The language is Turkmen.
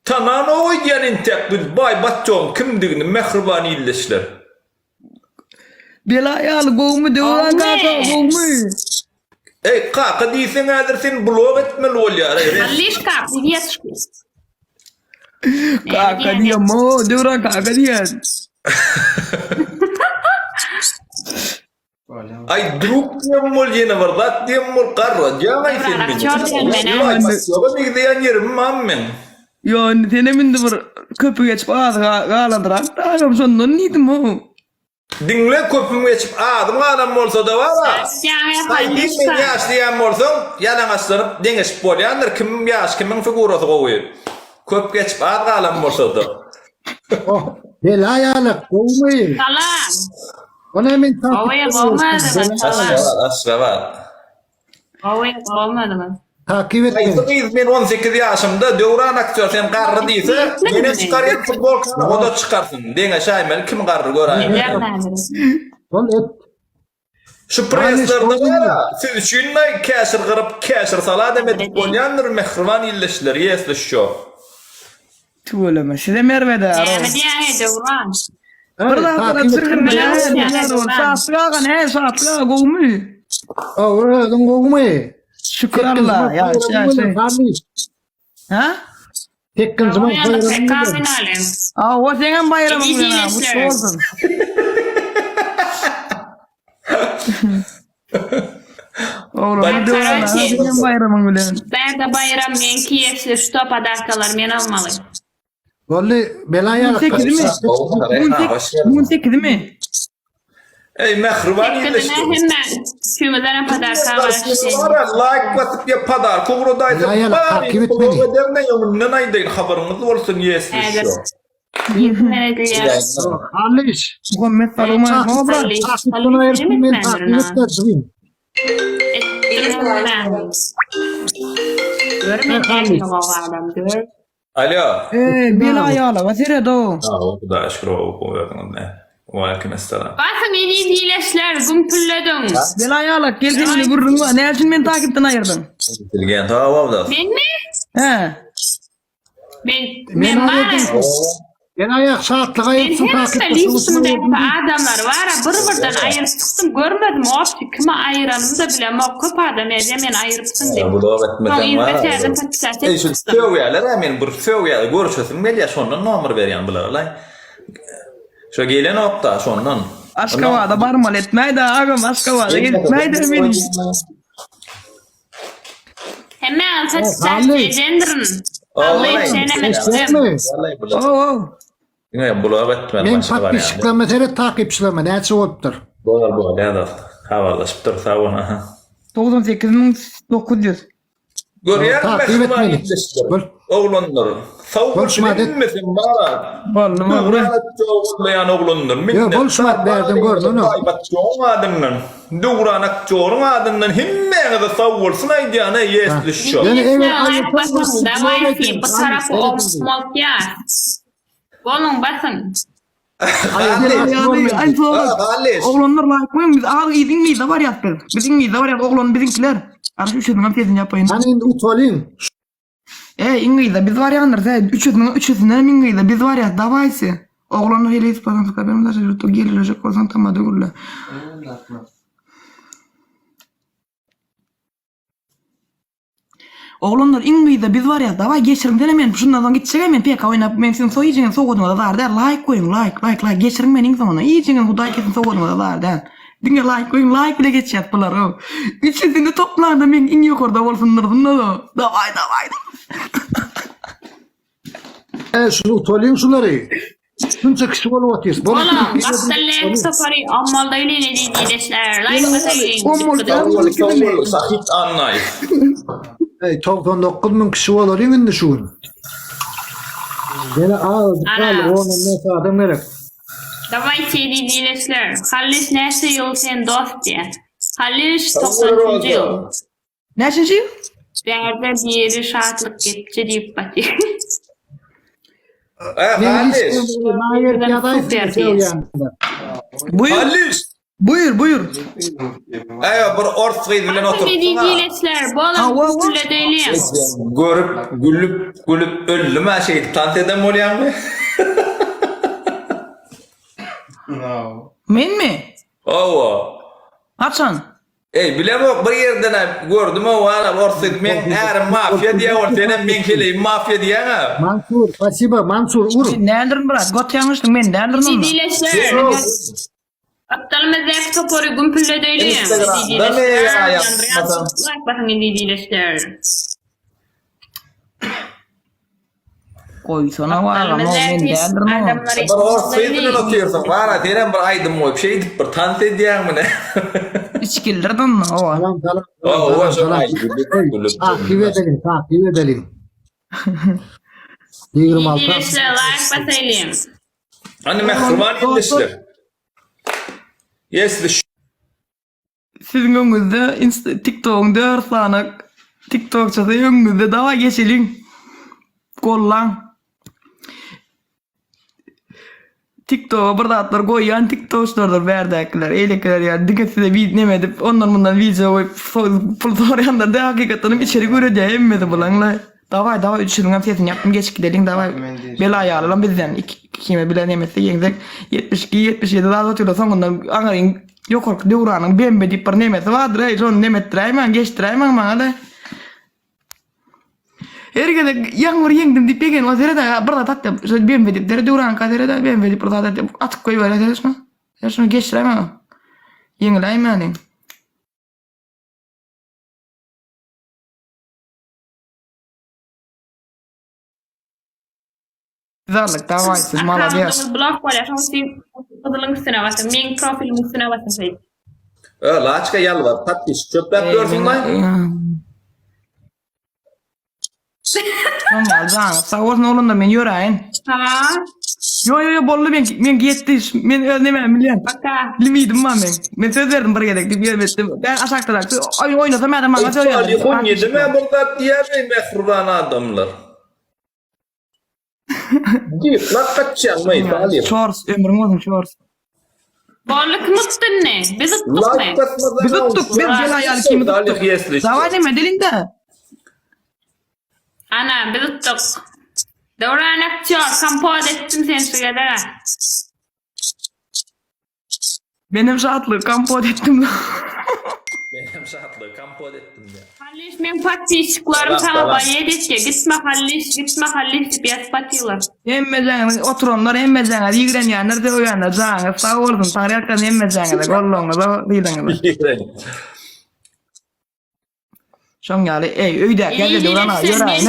Tananok öýdýän entek biz baý batjogyň kimdigini mähriban ildeşler. Bela ýaly gowmy Döwran kaka gowmy. Eý kaka diýseň häzir seni blok etmeli bolýar eý. Alişka priwetşki. Kaka diýemmo Döwran kaka diýen. Aý druk diýen bol ýene bir zat diýen bol garradýaň aý sen meni. Baý batjoga meňzeýän ýerim bamy meň. Ýo indi senem indi bir köpi geçip az galandyrak da agam şondan diýdim ho. Diňle köpüm geçip azym galan bolsada bara saýdyň men ýaş diýýän bolsaň ýalaňaçlanyp deňeşip bolýandyr kimiň ýaş kimiň figurasy gowy köp geçip az galan bolsada. Oh, bela ýalak, gowmy? Salam. O näme Gowy, gowmy? Aşgabat, Aşgabat. Gowy, gowmadyňyz. Takyp et Haýsy meni. gyz men 18 ýaşymda Döwran aktýor sen garry diýse menem çykarýan futbolkany oda çykarsyn deňeşäýmeli kim garry göräýmeli. Bol et. Şu preslerde bara siz üçin de käşir gyryp käşir salat hem edip bolýandyr mähriban ildeşler ýesli şo. Tüweleme. Size Merwede Näme diýýäň Döwran? Bir zatlara çyrgynma. Şatlyk aga ne? Şatlyk aga gowmy? Gowy özüň gowmy? Şükür Allah. Ýagşy ýagşy. Ha? Sekizinji mart baýramyň bilen. Hawa seňem baýramyň bilen. Gutly bolsun. Oglanlar Döwran aga seňem baýramyň bilen. Bärde baýram meňki ýesli şto podarkalar men almaly. Boldy bela ýaly. 18-mi? 18-mi? Eý mähriban ildeşler. Hemme üçümizdenem podarka bar. Laýk basyp ýa podarka ugradaýsa Takip et meni. Edermen öňünden aýdaýyn habaryňyz bolsun ýesli şo. Halyş. Muhammet salowmaleýkim brat. Takipden aýyrsyň meni takip et de jigim. Görmen nähili gowy adam gör. Alo. Eý bela ýalaga seredo. Sag bol Hudaýa şükür gowy özüňiz ne. Waleýkim essalam. Basyň eziz ileşler gümpüllediň. Bela ýalak gel sen bilen gürrüň bar. Näme üçin meni takipden aýyrdyň? Bilgen sag bol dos. Menmi? He. Men men bara. Men aýak şatlyga Men ýetsin hemme takipde listimdäki adamlary bara bir birden aýyryp çykdym görmedim opsi kimi aýyranymy-da bilemok köp adam ýazýa meni aýyrypsyň diýip. Blok Soň etmeseň yzda bar. täze podpisat Eý edip şu çykdym. sögýäler-ä meni bir sögýäler görüşesim gelýär şondan nomer berýän bulara-laý. Şo gelenok-da şondan. Aşgabada barmaly etmäýdä agam Aşgabada eltmäýdä meni. Hemmäňiz podpisat edendirin. Alla senem etdim. Ow. Diňe blok etmeli Men başga barýan. podpisçiklerime seret takipçilerime näçe bolupdyr. Bol bol ýa dost. Habarlaşyp dur sag bol aha. 98900. Görýäňmi Takip mähriban etmeli. ildeşler. Bol. Oglanlar. Sag Bol şumat et. bilmeseň bara. Boldy boldy. Döwran oglanlar. Ýo, bol şumat bärden görnenok. Baýbatjogyň adyndan, Döwran aktýoryň adyndan hemmäňize sag bolsun aýdýan eý ýesli şo. Ýöne eger Laýk aýyrsaň basyň dawaýty bu tarapy oňuşmazýar. Boluň basyň. Aý sorak. Oglanlar laýk goýuň biz az yz iňňizde barýas biz. Biz iňňizde barýas oglan biziňkiler. Ara şu üçüsiniňem sesini ýapaýyn. Hany indi utalyň. Eý iňňizde biz barýandyrys eý üçüsiniň üçüsindenem iňňizde biz barýas dawaýsy. Oglanlar heleý sypatyny sypap berme daşary ýurtda gelirjek bolsaň tamada gürle. Oglanlar iň gyzda biz barýas dawaý geçiriňsene meni şundan soň gitjegä men pk oýnap men siziň so ijiňiz sowgadyňyza zar däl laýk goýuň laýk laýk laýk geçiriň meni iň soňuna ijiňiz hudaý kesin sowgadyňyza zar däl diňe laýk goýuň laýk bile geçýäs bulary üçüsini toplaňda men iň ýokarda bolsundyryn dawaý dawaý. E, şunu utalyň şulary. Şunça kişi bolup otyrys. Boluň, gapdal lek topary ommalda ýüleýin eziz ildeşler. Laýk basaýyň. Sag bol, Sahit Annaýew. Ey, 99 müň kişi bolalyň indi şu gün. Ýene azajyk galdy, 10 adam gerek. Dawayçy eziz ildeşler. Hallyş näçe ýyl sen dost diýä. Hallyş 93-nji ýyl. Näçinji ýyl? Bärde biri şatlyk gepçi diýip batyr. Hallyş. Super diýýär. Bu ýyl Hallyş. Buýur, buýur. Eý, bir ors gyz bilen oturypsyň ha. Dileçler, bolan Hawa, hawa. üstüle deýliň. Görüp, gülüp, gülüp öldüm ha şeýdip tans eden bolýaňmy? No. Menmi? Hawa. Haçan? Eý, bilemok bir ýerden gördüm o ana ors gyz men ärim mafiýa diýýär ol senem men keleýim mafiýa diýýäň ha. Mansur, spasibo, Mansur, ur. Men däldirin brat, got ýalňyşdyň, men däldirin onda. Dileçler. Gapdalymyzdaky topary gümpülledeýliň. Instagramda mı ýa ýapmasam? Like basyň indi dileçler. Goýsana agam, o men däldirin o. Bir ors gyz bilen otyrsyň, bara senem bir aýdym goýup şeýdip bir tans edýäňmi ne? Içgildirdi onda, owa. Salam, salam. Owa, Salam, şol salam. gülüp gülüp. Takip edeliň, takip edeliň. 26. Dileçler like basaýlyň. Hani mähriban ildeşler. Ýesli Siziň öňüňizde insta TikTogyň 4 sany TikTokçysy öňüňizde dawa geçeliň. Gollaň. TikToga bir zatlar goýýan TikTokçylardyr bärdäkiler. Eýlekiler ýa diňe size wid neme edip ondan mundan wideo goýup pul soraýanlar däl hakykatdan hem içerik öwredýär hemmesi bulaňla. Dawaý dawaý üçüniňem sesini ýapdym geçip gideliň dawaý bela ýalylam bizden ikime bile nemesi ýeňsek 72 77 zat otyrlar soňundan aňryň ýokarky döwranyň bembe diýip bir nemesi bardyr eý şony nemetdiräýmäň geçdiräýmäň maňa-da her gezek ýaňy bir ýeňdim diýip begenip ol seret bir zat atýar şo bembe diýip seret döwranyňka seret bembe diýip bir zat atýar atyp goýberýär seret şuna seret şuna geçdiräýmäň ýeňiläýmäliň. Zarlyk dawaý siz malades. Akkauntyňyz blok bolýar şoň üçin gyzylyň üstüne basyň meň profilimiň üstüne basyň şeýdip. Ö, laçka ýalbar, patpiş çöpläp ýörsüňlaý. Şoňa janyň sag bolsun oglanlar men ýöräýin. Ha. Ýo ýo ýo boldy men men ýetdi men öz nemämi bilýän. Paka. Limidim bar meň. Men söz berdim bir gezek diýip ýerime etdim. Ben aşakda oýun oýnasam adam maňa söz berdi. Salyhun ýedime bir zat diýäýmeý mähriban adamlar. Diýip lak gaçýaňmy Salyh? Çors ömrüň bolsun çors. Boldy kim utdy indi? Biz utdukmy? Laýk basmadan Biz utduk biz bela ýaly kimi Salyh tutduk. ýesli. Daway neme dilinde. Ana biz utduk. Döwran aktýor kompot etdim sen şu gezege. Menem şatlyk kompot etdim. Menem şatlyk kompot etdim diýýär. Hallyş meň podpisçiklerim Salam, saňa salam. baýet etýä gitme Hallyş gitme Hallyş diýip ýazyp atylar. Hemmejeňiz oturanlar hemmejeňiz ýigrenýänler sögýänler janyňyz sag bolsun taňryýalkasyn hemmejeňize gollugyňyza sylagyňyza. Ýigren. Şoň ýaly eý öýdäki ýerde Döwran aga ýöräýin.